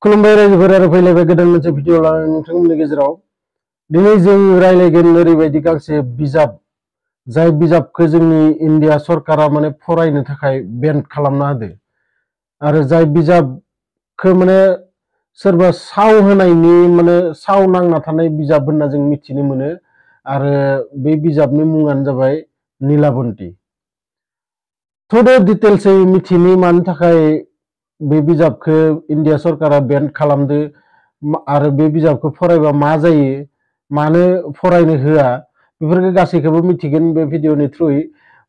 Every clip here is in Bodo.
खुलुमबाय रायजोफोर आरो फैलायबाय गोदान मोनसे भिडिअ लानानै नोंथांमोननि गेजेराव दिनै जों रायलायगोन ओरैबायदि गांसे बिजाब जाय बिजाबखौ जोंनि इन्डिया सरकारा माने फरायनो थाखाय बेन खालामना होदो आरो जाय बिजाबखौ माने सोरबा साव होनायनि माने साव नांना थानाय बिजाब होनना जों मिथिनो मोनो आरो बे बिजाबनि मुङानो जाबाय नीलाबन्ती। थोड़ो डिटेल्सै मिथिनि मानो थाखाय बे बिजाबखौ इन्डिया सरकारा बेन खालामदो आरो बे बिजाबखौ फरायबा मा जायो मानो फरायनो होआ बेफोरखौ गासैखौबो मिथिगोन बे भिडिअनि थ्रुयै।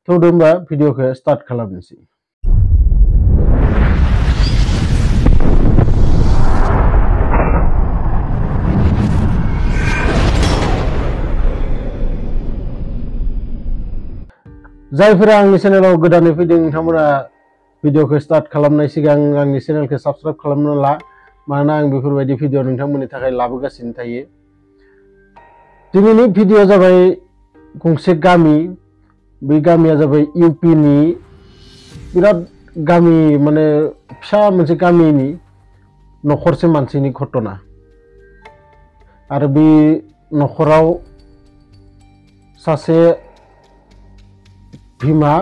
थोड़ो होमबा भिडिअखौ स्टार्ट खालामनोसै। जायफोरा आंनि चेनेलाव गोदानै फैदों नोंथांमोना भिडिअखौ स्टार्ट खालामनाय सिगां आंनि चेनेलखौ साबस्क्राइब खालामना ला, मानोना आं बेफोरबायदि भिडिअ नोंथांमोननि थाखाय लाबोगासिनो थायो। दिनैनि भिडिअ जाबाय गंसे गामि, बे गामिया जाबाय इउपिनि बिराद गामि माने फिसा मोनसे गामिनि नखरसे मानसिनि घटना आरो बे नखराव सासे बिमा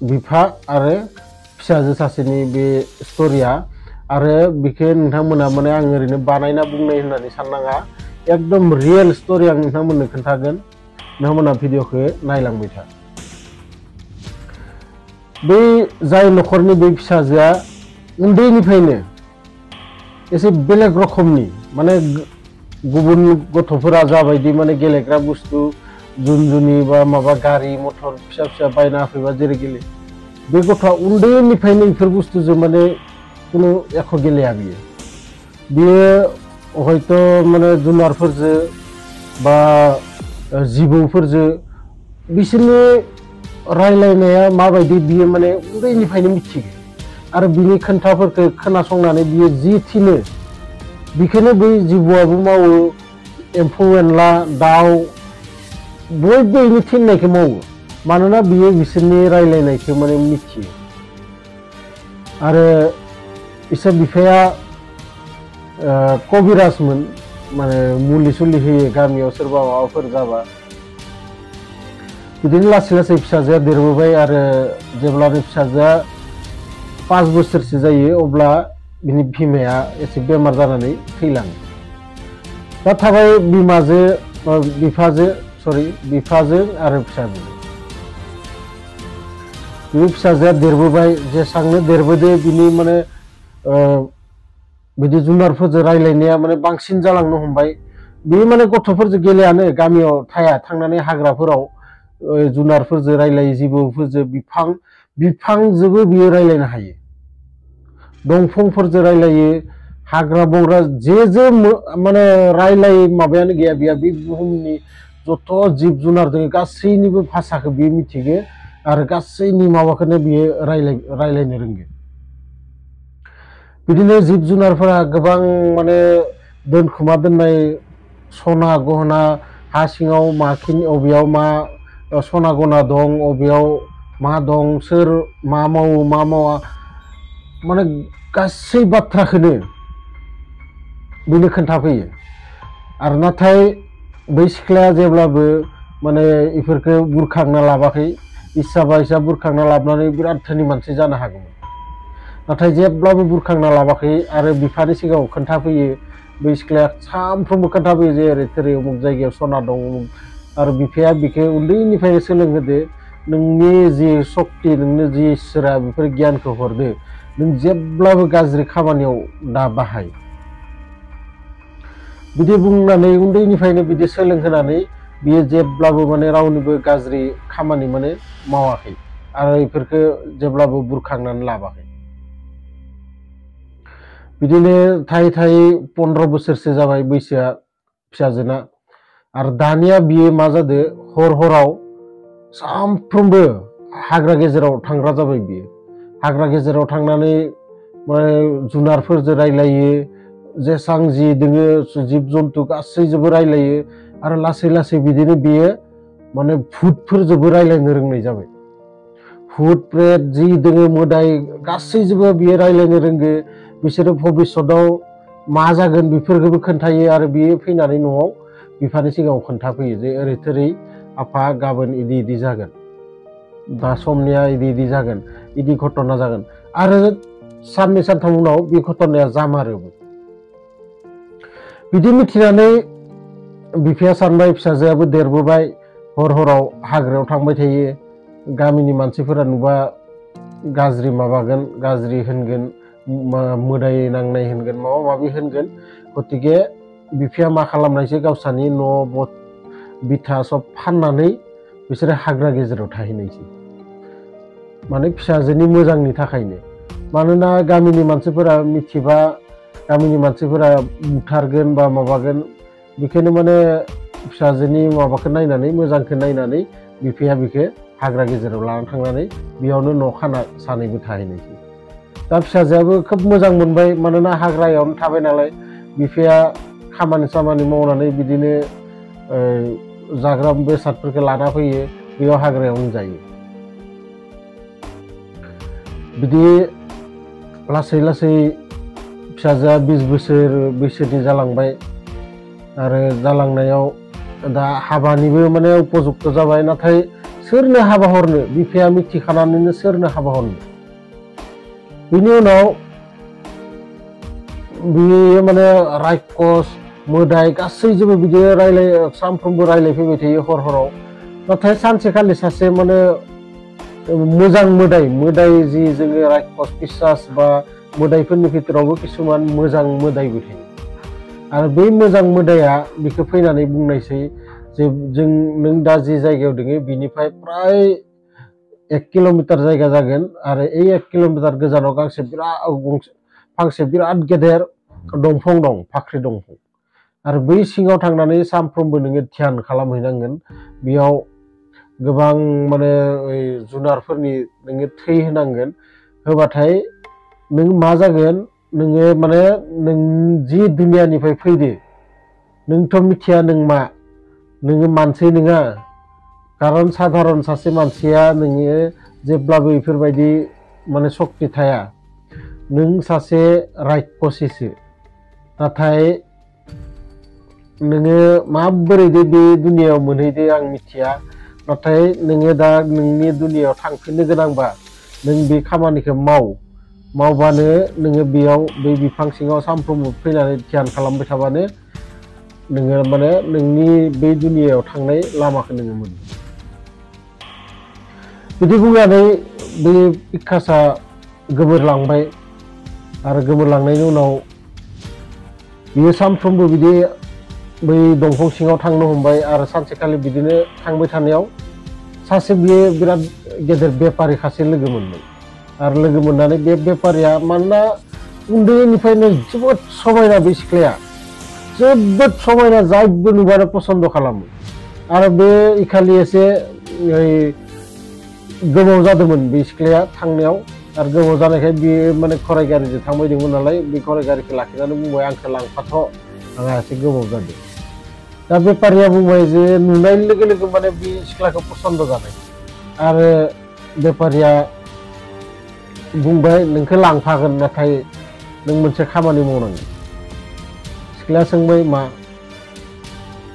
बिफा आरो फिसाजो सासेनि बे स्टोरिया आरो बेखौ नोंथांमोना माने आं ओरैनो बानायना बुंनाय होननानै साननाङा, एकदम रियेल स्टोरी आं नोंथांमोननो खोन्थागोन। नोंथांमोना भिडिअखौ नायलांबाय था। बे जाय नखरनि बे फिसाजोआ उन्दैनिफ्रायनो एसे बेलेग रखमनि माने गुबुन गथ'फोरा जाबायदि माने गेलेग्रा बुस्थु जुनजुनि बा माबा गारि मटर फिसा फिसा बायना होफैबा जेरै गेले, बे गथ'आ उन्दैनिफ्रायनो बेफोर बुस्थुजों माने कुनु एख' गेलेया बियो हयथ' माने जुनारफोरजों बा जिबौफोरजों बिसोरनि रायलायनाया माबायदि बियो माने उन्दैनिफ्रायनो मिथिगो आरो बिनि खोन्थाफोरखौ खोनासंनानै बियो जि थिनो बेखौनो बै जिबौआबो मावो, एम्फौ एनला दाउ बयबो इनि थिननायखौ मावो, मानोना बियो बिसोरनि रायलायनायखौ माने मिथियो। आरो इसोर बिफाया कबिराजमोन, माने मुलि सुलि होयो गामियाव सोरबा माबाफोर जाबा। बिदिनो लासै लासै फिसाजोआ देरबोबाय आरो जेब्लानो फिसाजोआ 5 बोसोरसो जायो अब्ला बिनि बिमाया एसे बेमार जानानै थैलाङो। दा थाबाय बिफाजो आरो फिसाजो। बे फिसाजोआ देरबोबाय, जेसांनो देरबोदो बिनि माने बिदि जुनारफोरजों रायलायनाया माने बांसिन जालांनो हमबाय। बे माने गथ'फोरजों गेलेयानो, गामियाव थाया, थांनानै हाग्राफोराव जुनारफोरजों रायलायो, जिबौफोरजों बिफांजोंबो बियो रायलायनो हायो, दंफांफोरजों रायलायो, हाग्रा बंग्रा जे माने रायलाय माबायानो गैया बिया बे बुहुमनि जत' जिब जुनार दङ गासैनिबो भाषाखौ बियो मिथिगो आरो गासैनि माबाखौनो बियो रायलायनो रोंगो। बिदिनो जिब जुनारफोरा गोबां माने दोनखुमा दोननाय सना गहना हा सिङाव अबेयाव मा सना गना दं, अबेयाव मा दं, सोर मा मावो मा मावा, माने गासै बाथ्राखौनो बेनो खोन्थाफैयो। आरो नाथाय बै सिख्लाया जेब्लाबो माने इफोरखौ बुरखांना लाबाखै, इस्साबा इसा बुरखांना लाबोनानै बिराद धोनि मानसि जानो हागौमोन, नाथाय जेब्लाबो बुरखांना लाबाखै आरो बिफानि सिगाङाव खोन्थाफैयो। बै सिख्लाया सानफ्रोमबो खोन्थाफैयो जे ओरै थोरै उमुक जायगायाव सना दं आरो बिफाया बिखौ उन्दैनिफ्रायनो सोलोंहोदो, नोंनि जि सक्ति, नोंनो जि इसोरा बेफोर गियानखौ हरदो, नों जेब्लाबो गाज्रि खामानियाव दा बाहाय बिदि बुंनानै उन्दैनिफ्रायनो बिदि सोलोंहोनानै बियो जेब्लाबो माने रावनिबो गाज्रि खामानि माने मावाखै आरो बेफोरखौ जेब्लाबो बुरखांनानै लाबाखै। बिदिनो थायै थायै 15 बोसोरसो जाबाय बैसोआ फिसाजोना, आरो दानिया बियो मा जादो, हराव सानफ्रोमबो हाग्रा गेजेराव थांग्रा जाबाय बियो। हाग्रा गेजेराव थांनानै माने जुनारफोरजों रायलायो, जेसां जि दोङो जिब जन्थु गासैजोंबो रायलायो आरो लासै लासै बिदिनो बियो माने भुतफोरजोंबो रायलायनो रोंनाय जाबाय। भुत प्रेत जि दोङो मोदाय गासैजोंबो बियो रायलायनो रोंगो। बिसोरो भबिष्यतआव मा जागोन बेफोरखौबो खोन्थायो आरो बियो फैनानै न'आव बिफानि सिगाङाव खोन्थाफैयो जे ओरै थोरै आफा गाबोन इदि जागोन, दा समनिया इदि जागोन, इदि घटना जागोन आरो साननै सानथाम उनाव बे घटनाया जामारोबो। बिदि मिथिनानै बिफाया सानबाय फिसाजोआबो देरबोबाय, हराव हाग्रायाव थांबाय थायो, गामिनि मानसिफोरा नुबा गाज्रि माबागोन, गाज्रि होनगोन, मोदाय नांनाय होनगोन, माबा माबि होनगोन। गतिके बिफाया मा खालामनायसै गावसानि न' बिथा सब फाननानै बिसोरो हाग्रा गेजेराव थाहैनायसै, माने फिसाजोनि मोजांनि थाखायनो। मानोना गामिनि मानसिफोरा मिथिबा गामिनि मानसिफोरा बुथारगोन बा माबागोन, बेखायनो माने फिसाजोनि माबाखौ नायनानै मोजांखौ नायनानै बिफाया बिखौ हाग्रा गेजेराव लानानै थांनानै बेयावनो न' खाना सानैबो थाहैनायसै। दा फिसाजोआबो खोब मोजां मोनबाय, मानोना हाग्रायावनो थाबाय नालाय। बिफाया खामानि सामानि मावनानै बिदिनो जाग्रा बेसादफोरखौ लाना फैयो, बेयाव हाग्रायावनो जायो। बिदि लासै लासै फिसाजोआ 20 बोसोर बैसोनि जालांबाय आरो जालांनायाव दा हाबानिबो माने उपजुक्त जाबाय। नाथाय सोरनो हाबा हरनो, बिफाया मिथिखानानैनो सोरनो हाबा हरनो। बिनि उनाव बियो माने रायखस मोदाय गासैजोंबो बिदि सानफ्रोमबो रायलायफैबाय थायो हराव। नाथाय सानसेखालि सासे माने मोजां मोदाय जि जोङो रायखस पिसास बा मोदायफोरनि भितरावबो किसुमान मोजां मोदायबो थायो। आरो बै मोजां मोदाया बिखौ फैनानै बुंनायसै जे नों दा जि जायगायाव दङ बिनिफ्राय प्राय 1 किल'मिटार जायगा जागोन आरो 1 किल'मिटार गोजानाव फांसे बिराद गेदेर दंफां दं, फाख्रि दंफां। आरो बै सिङाव थांनानै सानफ्रोमबो नोङो ध्यान खालामहैनांगोन। बेयाव गोबां माने जुनारफोरनि नोङो थै होनांगोन। होबाथाय नों मा जागोन, नोङो माने नों जि दुनियानिफ्राय फैदो, नोंथ' मिथिया नों मा, नोङो मानसि नङा। खारन साधारन सासे मानसिया नोङो जेब्लाबो बेफोरबायदि माने सक्ति थाया। नों सासे रायखसिसो। नाथाय नोङो माबोरै बे दुनियायाव मोनहैदो आं मिथिया। नाथाय नोङो दा नोंनि दुनियायाव थांफिननो गोनांबा नों बे खामानिखौ मावबानो नोङो बेयाव बै बिफां सिङाव सानफ्रोमबो फैनानै ध्यान खालामबाय थाबानो नोङो माने नोंनि बे दुनियायाव थांनाय लामाखौ नोङो मोनो। बिदि बुंनानै बे पिकासआ गोमोरलांबाय आरो गोमोरलांनायनि उनाव बियो सानफ्रोमबो बिदि बै दंफां सिङाव थांनो हमबाय। आरो सानसेखालि बिदिनो थांबाय थानायाव सासे बियो बिराद गेदेर बेपारि सासे लोगो मोनबाय। आरो लोगो मोननानै बे बेपारिया मानोना उन्दैनिफ्रायनो जोबोद समायना, बे सिख्लाया जोबोद समायना, जायबो नुबानो पसन्द खालामो। आरो बे इखालि एसे गोबाव जादोंमोन बे सिख्लाया थांनायाव। आरो गोबाव जानायखाय बियो माने गराइ गारिजों थांबायदोंमोन नालाय, बे गराइ गारिखौ लाखिनानै बुंबाय आंखौ लांफाथ', आंहा एसे गोबाव जादों। दा बेपारिया बुंबाय जे नुनाय लोगो लोगो माने बे सिख्लाखौ पसन्द जानाय। आरो बेपारिया बुंबाय नोंखौ लांफागोन, नाथाय नों मोनसे खामानि मावनांगोन। सिख्लाया सोंबाय मा?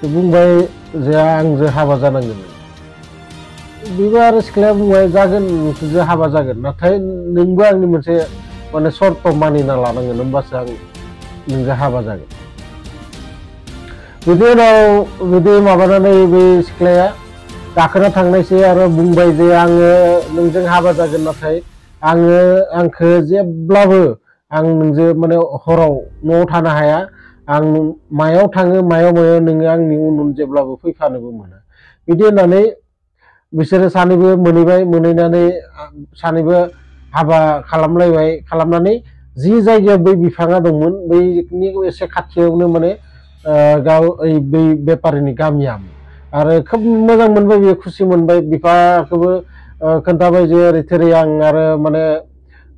बुंबाय जे आंजों हाबा जानांगोन। बेबो आरो सिख्लाया बुंबाय जागोन, नोंसोरजों हाबा जागोन, नाथाय नोंबो आंनि मोनसे माने सर्त मानिना लानांगोन, होमबासो आं नोंजों हाबा जागोन। बिदि उनाव बिदि माबानानै बे सिख्लाया गाखोना थांनायसै आरो बुंबाय जे आङो नोंजों हाबा जागोन, नाथाय आंखौ जेब्लाबो आं नोंजों माने हराव न'आव थानो हाया। आं मायाव थाङो मायाव नोङो आंनि उन जेब्लाबो फैफानोबो मोना। बिदि होननानै बिसोरो सानैबो मोनहैबाय। मोनहैनानै सानैबो हाबा खालामलायबाय। खालामनानै जि जायगायाव बै बिफाङा दंमोन बैनि एसे खाथियावनो माने बै बेपारिनि गामियामोन। आरो खोब मोजां मोनबाय, बियो खुसि मोनबाय। बिफाखौबो खोन्थाबाय जे ओरै थोरै आं आरो माने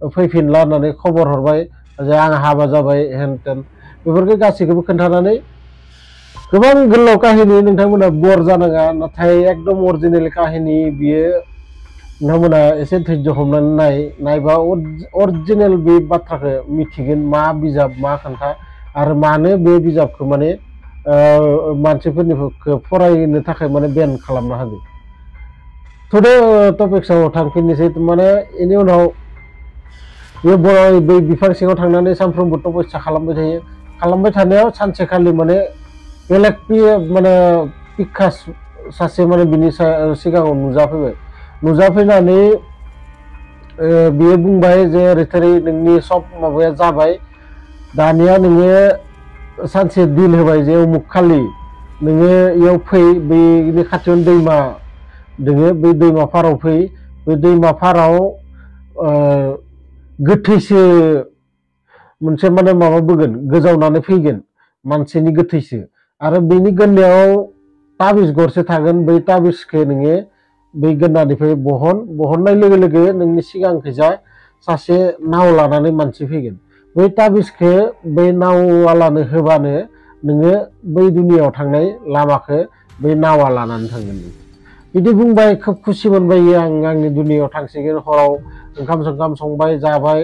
फैफिनला होननानै खबर हरबाय जे आं हाबा जाबाय हेन तेन। बेफोरखौ गासैखौबो खोन्थानानै गोबां गोलाव काहिनी, नोंथांमोना बर जानाङा, नाथाय एकदम अरिजिनेल काहिनी बियो। नोंथांमोना एसे धैर्य हमनानै नायबा अरिजिनेल बे बाथ्राखौ मिथिगोन, मा बिजाब मा खोन्था। आरो मानो बे बिजाबखौ माने मानसिफोरनिखौ फरायनो थाखाय माने बेन खालामना होदो थ'दे टपिक्सआव थांफिननोसै माने बेनि उनाव बे बै बिफां सिङाव थांनानै सानफ्रोमबो तपस्या खालामबाय थानायाव सानसेखालि माने बेलेग माने पिक्कास सासे माने बिनि सिगाङाव नुजाफैनानै बियो बुंबाय जे ओरै नोंनि सब माबाया जाबाय दानिया नोङो सानसे दिल होबाय जे उमुक खालि नोङो इयाव फै बेनि खाथियावनो दैमा दोङो बै दैमा फाराव फै बे दैमा फाराव गोथैसो मोनसे माने माबा बोगोन गोजावनानै फैगोन मानसिनि गोथैसो आरो बेनि गोन्नायाव ताबिज गरसे थागोन बै ताबिजखौ नोङो बै गोन्नानिफ्राय बहननाय लोगो लोगो नोंनि सिगांखैजा सासे नाव लानानै मानसि फैगोन बै ताबिजखौ बै नावआलानो होबानो नोङो बै दुनियाव थांनाय लामाखौ बै नावा लानानै थांगोन बिदि बुंबाय खोब खुसि मोनबाय आं आंनि दुनियाव थांसिगोन हराव ओंखाम संबाय जाबाय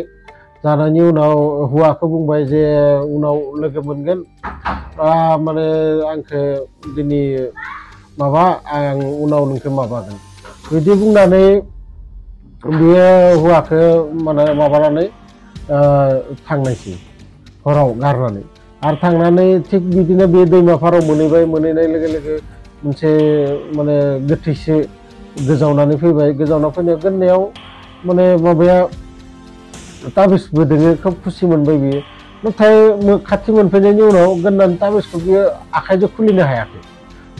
जानायनि उनाव हौवाखौ बुंबाय जे उनाव लोगो मोनगोन माने आंखौ दिनै माबा आं उनाव नोंखौ माबागोन बिदि बुंनानै बियो हौवाखौ माने माबानानै थांनायसै हराव गारनानै आरो थांनानै थिग बिदिनो बे दैमाफाराव मोनहैनाय लोगो लोगो मोनसे माने गोथैसो गोजावनानै फैबाय गोजावना फैनायाव गोन्नायाव माने माबाया ताबिजबो दोङो खोब खुसि मोनबाय बियो नाथाय खाथि मोनफैनायनि उनाव गोन्नानि ताबिजखौ बियो आखाइजों खुलिनो हायाखै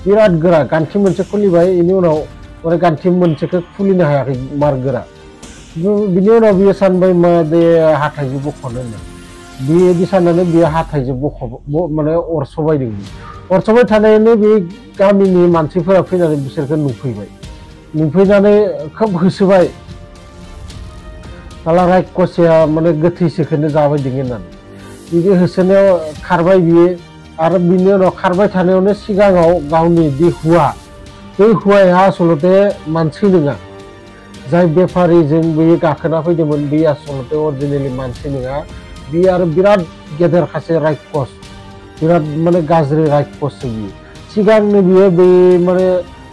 बिराद गोरा गान्थि मोनसे खुलिबाय बेनि उनाव माने गान्थि मोनसेखौ खुलिनो हायाखै मार गोरा बिनि उनाव बियो सानबाय मा दे हाथाइजों बख'नो बिदि साननानै बियो हाथाइजों माने अरसबाय थानायावनो बे गामिनि मानसिफोरा फैनानै बिसोरखौ नुफैनानै खोब होसोबाय साला रायखसिया माने गोथैसोखौनो जाबाय दङ होननानै बिदि होसोनायाव खारबाय बियो आरो बिनि उनाव खारबाय थानायावनो सिगाङाव गावनि बे बे हौवाया आसलते मानसि नङा जाय बेफारिजों बेयो गाखोना फैदोंमोन बे आसलते अरिजिनेलि मानसि नङा बे आरो बिराद गेदेर खासे रायखस बिराद माने गाज्रि रायखससो बियो सिगांनो बियो बे माने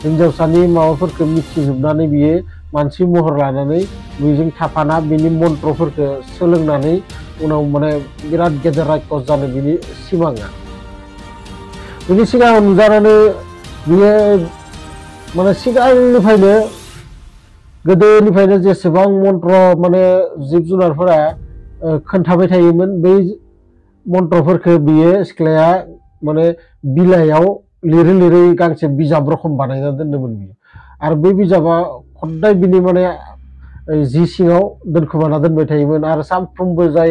हिन्जावसानि माबाफोरखौ मिथिजोबनानै बियो मानसि महर लानानै बेजों थाफाना बिनि मन्त्रफोरखौ सोलोंनानै उनाव माने बिराद गेदेर रायखस जानो बिनि सिमाङा बिनि सिगाङाव नुजानानै बियो माने सिगांनिफ्रायनो गोदोनिफ्रायनो जेसेबां मन्त्र माने जिब जुनारफोरा खोन्थाबाय थायोमोन बै मन्त्रफोरखौ बियो सिख्लाया माने बिलाइयाव लिरै गांसे बिजाब रखम बानायना दोनदोंमोन बियो आरो बै बिजाबा खदाय बिनि माने जि सिङाव दोनखुमाना दोनबाय थायोमोन आरो सानफ्रोमबो जाय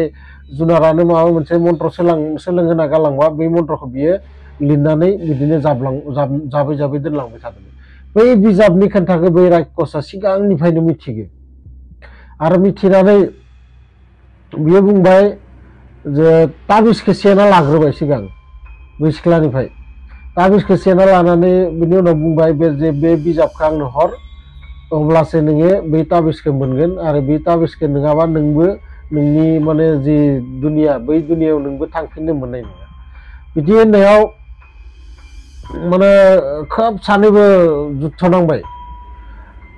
जुनारानो माबा मोनसे मन्त्र सोलोंहोना गालांबा बै मन्त्रखौ बियो लिरनानै बिदिनो जाबै दोनलांबाय थादोंमोन बै बिजाबनि खोन्थाखौ बै रायखसा सिगांनिफ्रायनो मिथिगो आरो मिथिनानै बियो बुंबाय जे ताबिजखौ सेना लाग्रोबाय सिगां बै सिख्लानिफ्राय ताबिजखौ सेना लानानै बिनि उनाव बुंबाय बे बिजाबखौ आंनो हर अब्लासो नोङो बै ताबिजखौ मोनगोन आरो बे ताबिजखौ नङाबा नोंबो नोंनि माने जि दुनिया बै दुनियायाव नोंबो थांफिननो मोननाय नङा बिदि होननायाव माने खोब सानैबो जुद्ध नांबाय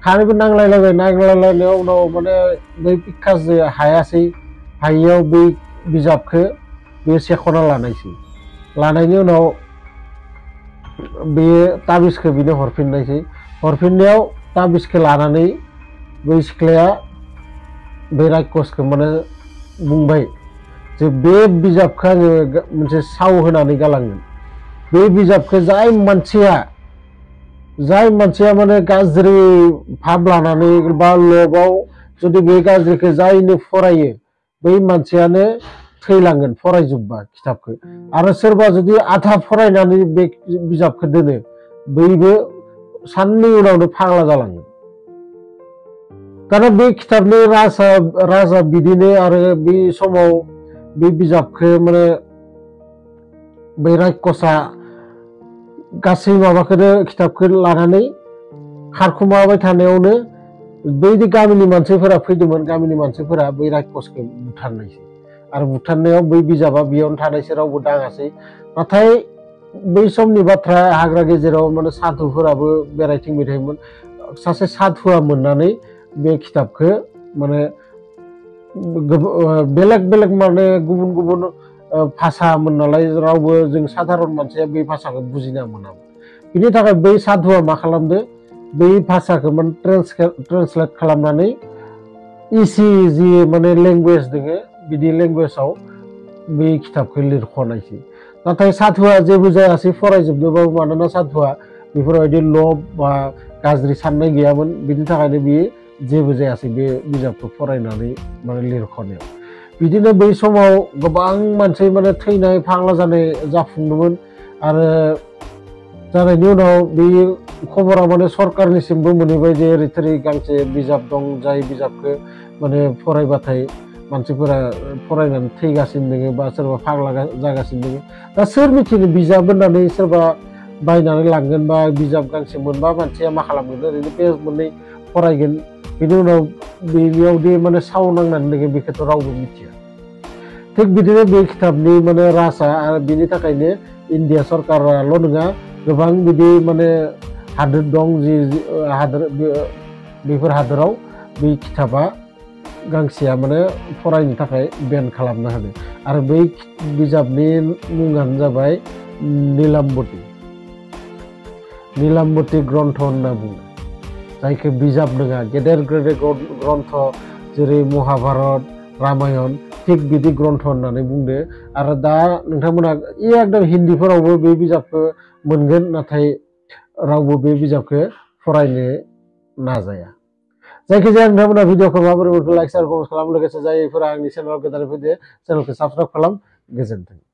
सानैबो नांलायलायनायाव उनाव माने बै पिक्कासजों हायैयाव बै बिजाबखौ बे सेखना लानायनि उनाव बे ताबिजखौ बिनो हरफिननायाव ताबिजखौ लानानै बै सिख्लाया बे रायखसखौ माने बुंबाय जे बे बिजाबखौ आङो मोनसे साव होनानै गालांगोन बे बिजाबखौ जाय मानसिया माने गाज्रि भाब लानानै बा लबाव जुदि बे गाज्रिखौ जायनो फरायो बै मानसियानो थैलांगोन फरायजोबबा खिथाबखौ आरो सोरबा जुदि आधा फरायनानै बे बिजाबखौ दोनो बैबो साननै उनावनो फाग्ला जालांगोन कारण बे खिथाबनि राजा बिदिनो आरो बे समाव बे बिजाबखौ माने बै रायखसा गासै माबाखौनो खिथाबखौ लानानै खारखुमाबाय थानायावनो बै गामिनि मानसिफोरा फैदोंमोन गामिनि मानसिफोरा बै रायखसखौ बुथारनायसै आरो बुथारनायाव बै बिजाबा बेयावनो थानायसो रावबो दाङासै। नाथाय बै समनि बाथ्रा हाग्रा गेजेराव माने साधुफोराबो बेरायथिंबाय थायोमोन। सासे साधुआ मोननानै बे खिताबखौ माने बेलेग बेलेग माने गुबुन गुबुन भाषामोन नालाय रावबो जों साधारन मानसिया बे भाषाखौ बुजिना मोनामोन। बिनि थाखाय बै साधुआ मा खालामदो बै भाषाखौ माने ट्रेन्सलेट खालामनानै इजि जि माने लेंगुवेज दोङो बिदि लेंगुवेजाव बे खिताबखौ लिरख'नायसै। नाथाय साधुआ जेबो जायासै फरायजोबनोबाबो, मानोना साधुआ बेफोरबायदि लब बा गाज्रि साननाय गैयामोन। बिनि थाखायनो बियो जेबो जायासै बे बिजाबखौ फरायनानै माने लिरख'नायाव। बिदिनो बै समाव गोबां मानसि माने थैनाय फाग्ला जानाय जाफुंदोंमोन। आरो जानायनि उनाव बे खबरा माने सरकारनिसिमबो मोनहैबाय जे ओरै थोरै गांसे बिजाब दं, जाय बिजाबखौ माने फरायबाथाय मानसिफोरा फरायनानै थैगासिनो दोङो बा सोरबा फाग्ला जागासिनो दोङो। दा सोर मिथिनो बिजाब होननानै सोरबा बायनानै लांगोन बा बिजाब गांसे मोनबा मानसिया मा खालामगोन, ओरैनो पेज मोननै फरायगोन, बिनि उनाव बेयावदि माने साव नांनानै दोङो बेखौथ' रावबो मिथिया। थिग बिदिनो बे खिताबनि माने राजा, आरो बिनि थाखायनो इन्डिया सरकाराल' नङा, गोबां बिदि माने हादोर दं जि हादोर बेफोर हादोराव बे खिताबा गांसेया माने फरायनो थाखाय बेन खालामना होदों। आरो बै बिजाबनि मुङानो जाबाय नीलाम्बती ग्रन्थ होनना बुङो, जायखौ बिजाब नङा, गेदेर गेदेर ग्रन्थ जेरै महाभारत, रामायण, थिग बिदि ग्रन्थ होननानै बुंदो। आरो दा नोंथांमोना एकदम हिन्दीफोरावबो बे बिजाबखौ मोनगोन, नाथाय रावबो बे बिजाबखौ फरायनो नाजाया। जायखिजाया नोंथांमोना भिडिअखौ माबोरै मोनखो लाइक, शेयार, कमेन्ट खालाम। लोगोसे जायफोरा आंनि चेनेलाव गोदानै फैदो, चेनेलखौ साबस्क्राइब खालाम। गोजोन्थों।